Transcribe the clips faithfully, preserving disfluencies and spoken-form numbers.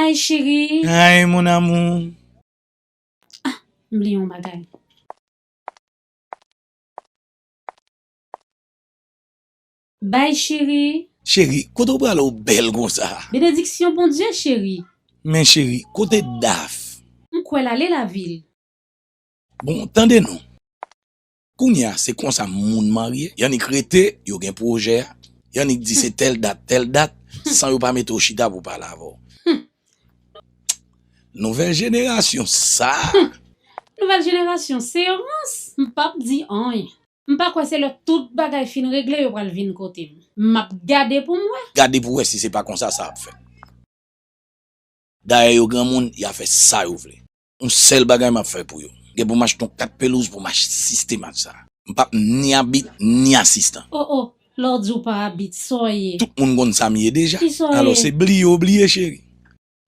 Ay, cheri. Ay, mon amour. Ah, m bliye yon bagay. Bay, cheri. Cheri, kote w prale w bèl konsa? Benediksyon Bondye, cheri. Men cheri, kote Daf? M kwè l ale lavil. Bon, tande non. Kounye a, se konsa moun marye. Y annik rete, yo gen pwojè a. Y annik di se tèl dat, tèl dat, san yo pa mete w chita pou pale avè w. Nouvèl jenerasyon sa. Nouvèl jenerasyon se rans. M p ap di anyen. M pa kwè se lè tout bagay fin regle yo pral vin kote m. M ap gade pou m wè. Gade pou w wè si se pa konsa sa ap fèt. Dayè yo granmoun, y a fè sa yo vle. Yon sèl bagay m ap fè pou yo. Gen pou m achte yon kat pelouz pou m asiste match sa. M p ap ni abit, ni asistan. O, o, lè w di w pa abit, sa w ye? Tout moun konn sa m ye deja. Kisa w ye? Alò, se bliye w bliye, cheri.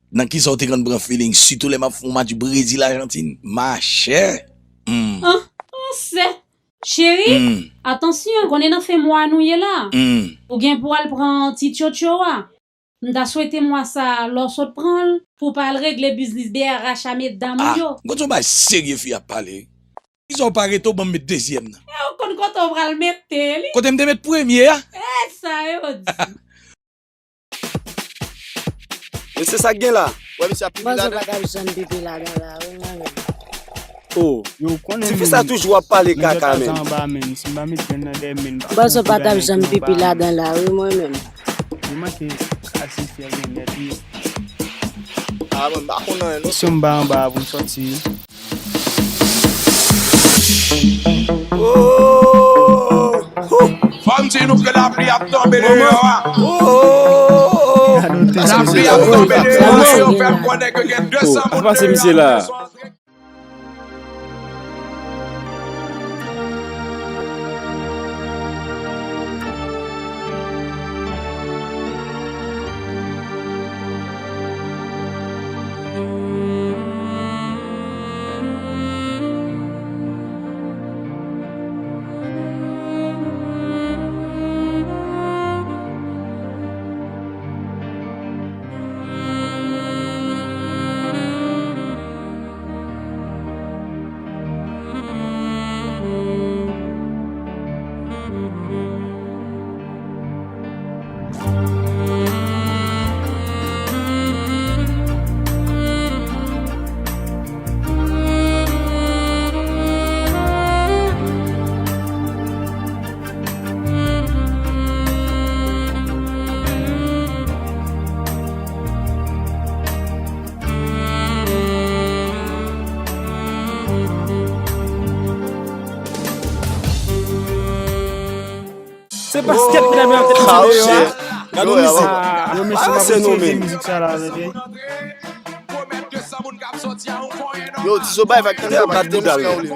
Nan kisa w te konn pran feeling, sitou lè m ap fè yon match Brezil Ajantin? Machè! Hmm. An, an sè! Cheri, hmm, atansyon, konnen nan fen mwa nou ye la. Hmm. Ou gen pou al pran ti tchotcho a. M ta swete mwa sa a, lè w sot pran l, pou w pa al regle biznis B R H a medam ou yo. Ah, gad yon bagay serye fi ap pale. Kisa w pa rete w ban m met dezyèm nan? E w konn kote w pral mete li? Kote m te met premye a? E sa yo di. Men se sa k gen la. Wè misye ap pipi ladan. Bòzò pa t ap janm pipi ladan la, wi, mwen menm. Oh. Yo, konnen tifi sa toujou ap pale kaka, menm. Bòzò pa t ap janm pipi ladan la, wi, mwen menm. Li manke asifi a gen nèt, wi. Ah, mwen pa konn anyen, non. Si m ba anba a pou m sòti. Oh! Fò m di nou ke lapli ap tonbe deyò a. Oh! Lapli ap tonbe deyò a, yo fè m konnen ke gen de san moun deyò a. Se baskèt medam yo ap tèt mete deyò a. Gade yon mizik. Yo, mesye, pa vin sove mizik sa la, tande. Yo, Tizo bay vag, tande, pa di dous ka ou li.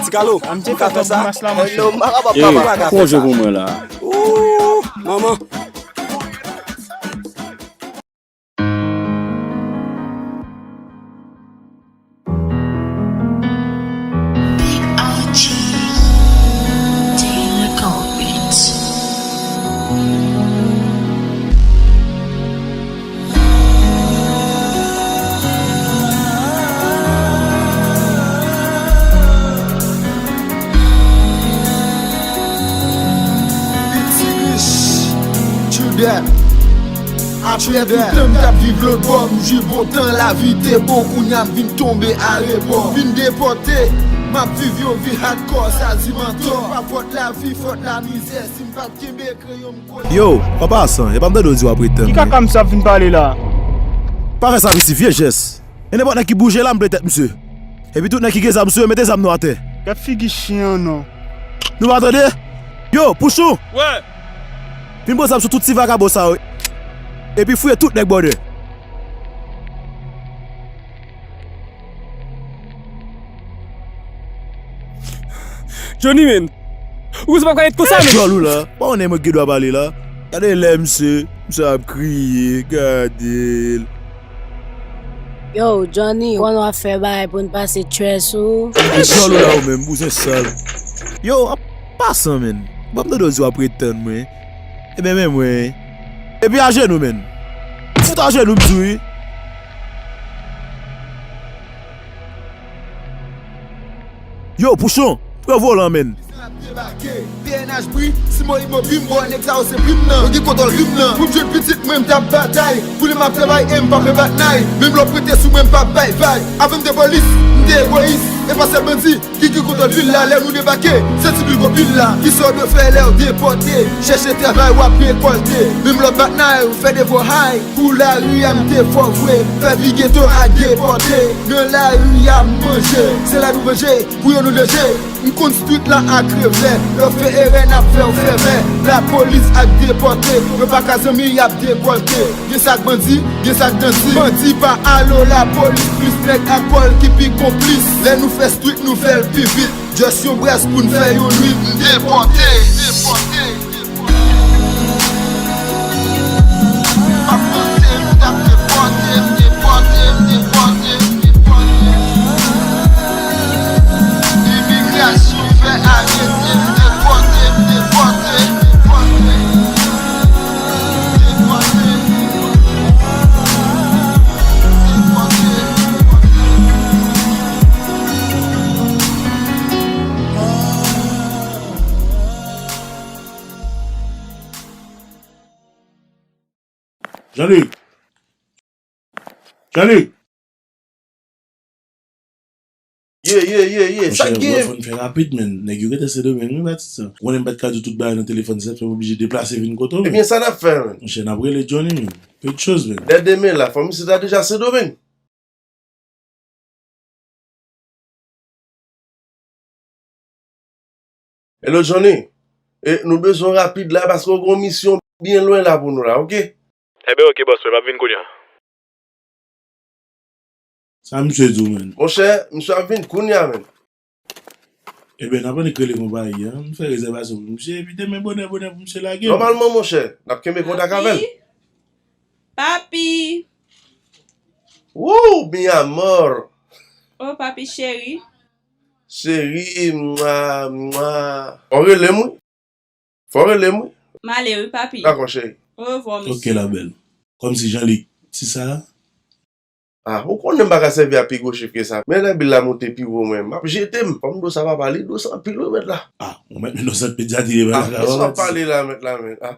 Ti Kalo, m ka fè sa? Yo, m pa kapab. Pran jwe pou mwen la. Ooh, manman. Apre ditan m t ap viv lòtbò, m jwi bon tan, lavi te bon, kounye a m vin tonbe arebò. Vin depòte, m ap viv yon vi hardcore, sa di m antò. Pa fòt lavi, fòt lamizè, si m pa t kenbe kreyon m kote. Yo, papa Asan, e pa m tande w di w ap ret tann mwen? Ki kaka misye ap vin pale la? Pa fè sa, piti, vye jès. E nenpòt nèg ki bouje la, m ple tèt misye. Epi tout nèg ki gen zam sou yo, mete zam nou atè. Gad figi chen an non. Nou pa tande? Yo, Pouchon! Wè! Vin pran zam sou tout ti vagabon sa yo. Epi fouye tout nèg bòdè. Johnny, men. Ou se pa ka ret konsa, men. Djòl ou la. Pa konnen mwen ki dwa pale la. Gade lè misye, misye ap kriye, gade l. Yo, Johnny, kòman w ap fè bagay pou n pase tchwè sou ou? Gade djòl ou la ou menm, bouzen sal. Yo, an pasan, men. Bon, m tande w di w ap ret tann mwen. Ebyen, men mwen. Epi ajenou, men. Fout ajenou, m di w, wi. Yo, Pouchon, pran volan, menn. Debake, P N H bri, Simo Imobi, m bò nèg sa yo se plim nan. Yo gen kontwòl rim nan. Pou m jwenn pitit mwen, m t ap batay. Pou li m ap travay e m pa pè bat nay. Menm lè w prete sou mwen, m p ap bay vag. Avan m te polis, m te egoyis. E pa sèl bandi ki gen kontwòl vil la. Lè nou debake, se ti bil gwo pil la. Kisa w dwe fè lè w depòte? Chèche travay, w ap rekòlte. Menm lè w bat nay, ou fè devwa hay. Pou lari a, m te fò vre. Fè vi geto ak depòte. Nan lari a, m manje. Se la nou manje. Pou yo nou lanje, m konn street la ak revè. Lè w fè erè, n ap fè w fèmen. Lapolis ak depòte, yo pa ka zanmi, y ap dekòlte. Gen sa k bandi, gen sa k dansi. Bandi pa alo, lapolis plis, nèg ak kòl ki pi konplis. Lè nou fè street, nou fè l pi vit. Just yon brès pou n fè yon nwit. M depòte, depòte. Jean-Luc! Jean-Luc! Ye, ye, ye, ye, sa k gen? Monchè, bro, fò n fè rapid, menn. Nèg yo gentan Sendomeng, wi, Batis. Ou konnen m pa t ka di w tout bagay nan telefòn, se sa k fè m oblije deplase vin kote w, menn. Ebyen, sa n ap fè, menn? Monchè, n ap rele Johnny, menn. Fè chòz, menn. Dè demen la, fò misye ta deja Sendomeng. Hello Johnny, e, nou bezwen w rapid la paske w gen yon misyon byen lwen la pou nou la, oke? Enben oke bòs mwen, m ap vin kounye a. Sa misye di w, menn? Monchè, misye ap vin kounye a, menn. Enben, n ap annik rele konpayi an, n fè rezèvasyon pou misye, epi demen bonè bonè pou misye lage, menn. Nòmalman, monchè, n ap kenbe kontak avè l. Papi! Papi! Woo, mi amor! Oh, papi cheri. Cheri, mwa, mwa. Fò w rele m, wi. Fò w rele m, wi. M ale, wi, papi. Dakò, cheri. Orevwa, mesye. Ok, la belle. Kòmsi Jean-Luc, ti sa a? Ah, ou konnen m pa ka sèvi ak pi gwo chif ke sa. Men lè bil la moute pi wo, mwen, m ap jete m. Fò m do sa, papa, li dous anpil, wi, mèt la. Ah, ou mèt men nan sant pedyatri, men. Ah, men sa w ap pale la, mèt la, men. Ah.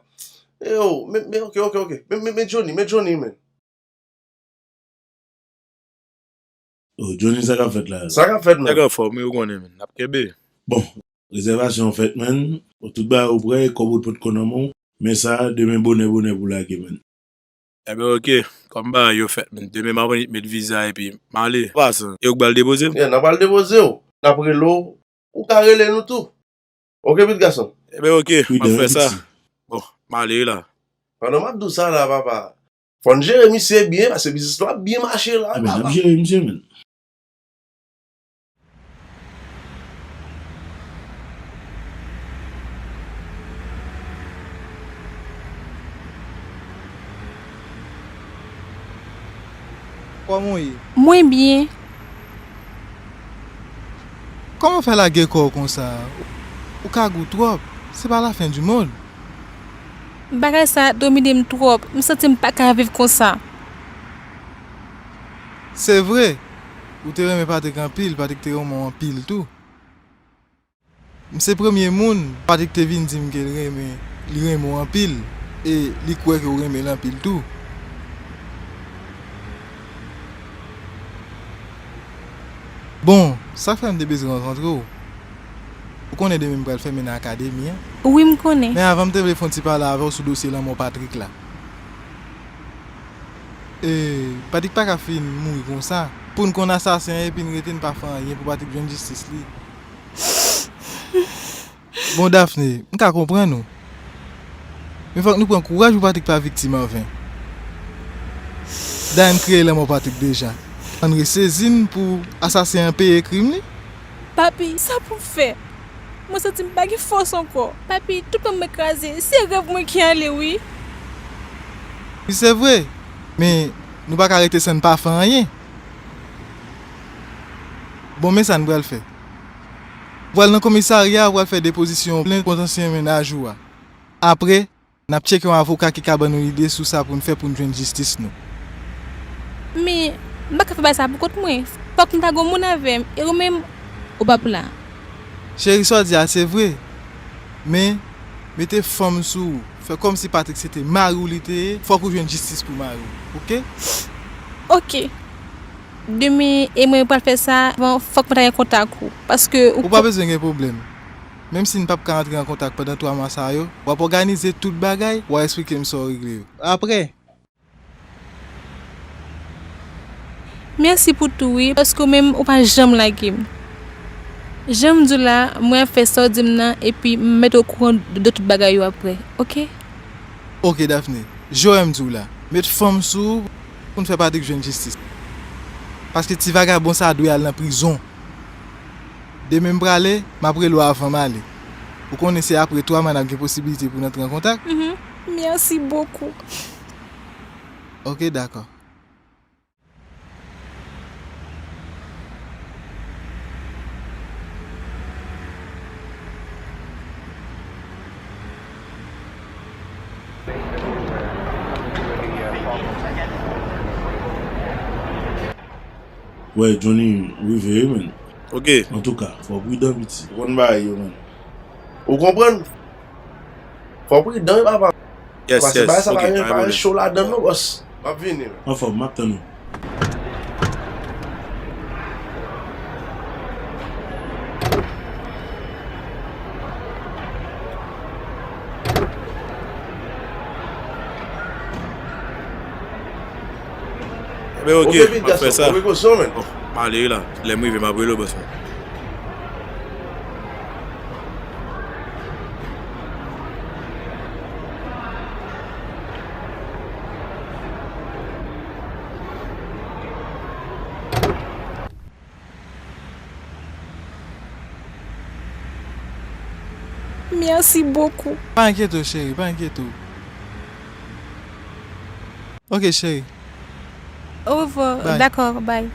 E yo, men, men, ok, ok, ok. Men, men, men Johnny, men Johnny, men. Oh, Johnny, sa k ap fèt la? Sa k ap fèt, men? Nèg anfòm, wi, ou konnen, men. N ap kenbe. Bon, rezèvasyon an fèt, menn. Bon, tout bagay ou prè, kòb ou t pot ko nan men w. Men sa, demen bonè, bonè pou lage, menn. Enben, oke. Kòm bagay yo fèt, menn. Demen, m ap annik met viza epi m ale. An pasan, e ou k pral depoze m? Yeah, n ap al depoze w. N ap rele w. Ou ka rele nou tou. Oke, pitit gason? Enben, oke. M ap fè sa. Bon, m ale la. Pandan m ap di w sa la, papa, fò n jere misye byen, paske biznis la ap byen mache la, papa. Enben, n ap jere misye, menn. Kòman w ye? Mwen byen. Kòman w fè lage kò w konsa? Ou kagou twòp. Se pa la fin du monde. Bagay sa domine m twòp. M santi m pa ka viv konsa. Se vre, ou te renmen Patrick anpil, Patrick te renmen w anpil tou. M se premye moun Patrick te vin di m ke l renmen, li renmen w anpil, e li kwè ke w renmen l anpil tou. Bon, sa k fè m te bezwen rankontre w. Ou konnen demen m pral fèmen nan akademi an. Wi, m konnen. Men avan, m te vle fè yon ti pale avè w sou dosye lanmò Patrick la. E, Patrick pa ka fin mouri konsa. Pou n konn asasen an epi n rete n pa fè anyen pou Patrick jwenn jistis li. Bon, Daphné, m ka konprann ou. Men fòk nou pran kouraj pou Patrick pa viktim anven. Dayè n kreye lanmò Patrick deja. Ann resezi n pou asasen an peye krim li. Papi, sa pou m fè? Mwen santi m pa gen fòs ankò. Papi, tout plan mwen kraze. Se rèv mwen ki ale, wi. Wi, se vre. Men, nou pa ka rete san n pa fè anyen. Bon, men sa n pral fè. Ou pral nan komisarya, ou pral fè depozisyon plent kont ansyen mennaj ou a. Apre, n ap tcheke yon avoka ki ka ban nou ide sou sa pou n fè pou n jwenn jistis nou. Men, m pa ka fè bagay sa pou kont mwen. Fòk m ta gen yon moun avè m. E ou menm, ou p ap la. Cheri, sa w di a se vre. Men, mete fanm sou ou. Fè kòmsi Patrick se te mari w li te ye. Fòk ou jwenn jistis pou mari w. Oke? Oke. Demen, e mwen pral fè sa. Bon, fòk mwen ta gen kontak ou. Paske ou Ou pa bezwen gen pwoblèm. Menm si n p ap ka antre an kontak pandan twa mwa sa yo, w ap òganize tout bagay, w a eksplike m sa w regle yo. Apre, Mèsi pou tou wi, paske ou menm ou pa janm lage m. Jan m di w la, mwen ap fè sa w di m nan, epi m mete w okouran de tout bagay yo apre, oke? Oke, Daphné. Jan m di w la, met fanm sou ou pou n fè Patrick jwenn jistis. Paske ti vagabon sa a dwe al nan prizon. Demen m prale, m ap rele w avan m ale. Ou konnen se apre twa mwa n ap gen posibilite pou n antre an kontak. Mhm. Merci beaucoup. Ok, dakò. Wè, Johnny rive wi, menn. Ok. Antouka, fò w pridan, piti. Ou konn bagay yo, menn. Ou konprann? Fò w pridan wi, papa. Yes, yes. Pase bagay sa pa gen, pa gen cho ladan l non, bòs. M ap vini, menn. Anfòm, m ap tann ou. Enben, ok, m ap fè sa. Bon, m ale wi la. Lè m rive, m ap rele w, bòs mwen. Merci beaucoup. Pa enkyete w, cheri, pa enkyete w. Ok, cheri. Au revoir. Bye. D'accord, bye.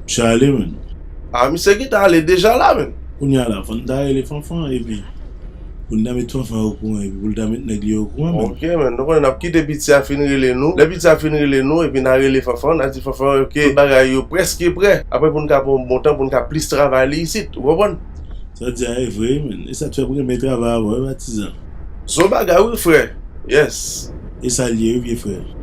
Misye ale, menn. Ah, misye gentan ale deja la, menn. Kounye a la, fò n ta rele Fanfan, epi pou n ta met Fanfan okouran, epi pou l ta met nèg li okouran, menn. Ok, menn, nou konnen n ap kite piti a fin rele nou. Lè piti a fin rele nou, epi n a rele Fanfan, n a di Fanfan, ok, tout bagay yo prèske prè. Apre pou n ka pran yon bon tan, pou n ka plis travay li isit, ou konprann? Sa w di a e vre wi, menn. E sa k fè m renmen travay avè w wi, patizan. Son bagay wi, frè. Yes. E sa l ye wi, vye frè.